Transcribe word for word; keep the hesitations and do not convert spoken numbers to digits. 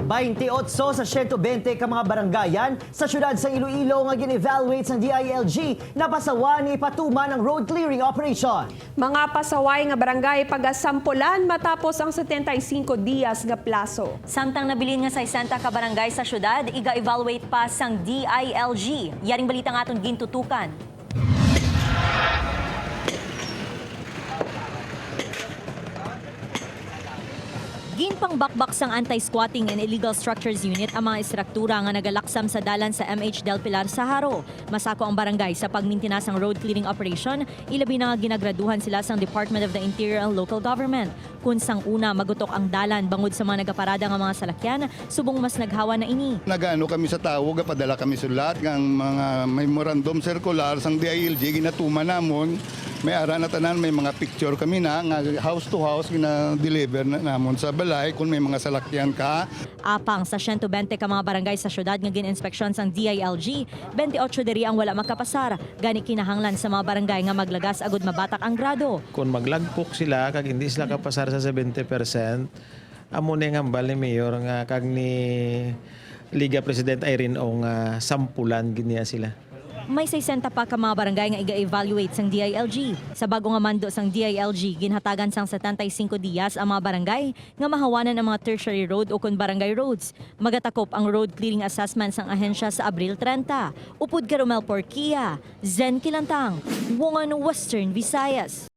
Baynte otso sa siyento bente ka mga barangayan sa siyudad sang Iloilo nga gin-evaluate sang D I L G napasawa ni ipatuman ang road clearing operation. Mga pasaway nga barangay pagasampulan matapos ang setenta y cinco dias nga plaso. Samtang nabilin nga sesenta ka barangay sa siyudad iga-evaluate pa sang D I L G. Yaring balita nga aton gintutukan. Ginpangbakbak sang Anti-Squatting and Illegal Structures Unit ang mga estruktura nga nagalaksam sa dalan sa M H Del Pilar sa Jaro. Masako ang barangay sa pagmintina sang road clearing operation, ilabi na nga ginagraduhan sila sang Department of the Interior and Local Government. Kun sang una magutok ang dalan bangod sa mga nagaparada nga mga salakyan, subong mas naghawa na ini. Nagaano kami sa tawo, gapadala kami sulat nga ang mga memorandum circular sang D I L G ginatuman namon. May ara na tanan, may mga picture kami na nga house to house gina-deliver na namon sa balay kung may mga salakyan ka. Apang sa siyento bente ka mga barangay sa siyudad nga gin-inspeksyon sang D I L G, bente otso diri ang wala makapasar. Gani kinahanglan sa mga barangay nga maglagas agud mabatak ang grado. Kung maglagpok sila kag hindi sila kapasar sa seventy percent, amo ni ang hambal ni Mayor nga kag ni Liga President Irene Ong nga sampulan gid niya sila. May sesenta pa ka mga barangay nga iga-evaluate sang D I L G. Sa bago nga mando sang D I L G, ginhatagan sang setenta y cinco dias ang mga barangay nga mahawanan ang mga tertiary road o kon barangay roads. Magatakop ang road clearing assessment sang ahensya sa Abril trenta. Upod kay Romel Porquia, Zen Kilantang, One Western Visayas.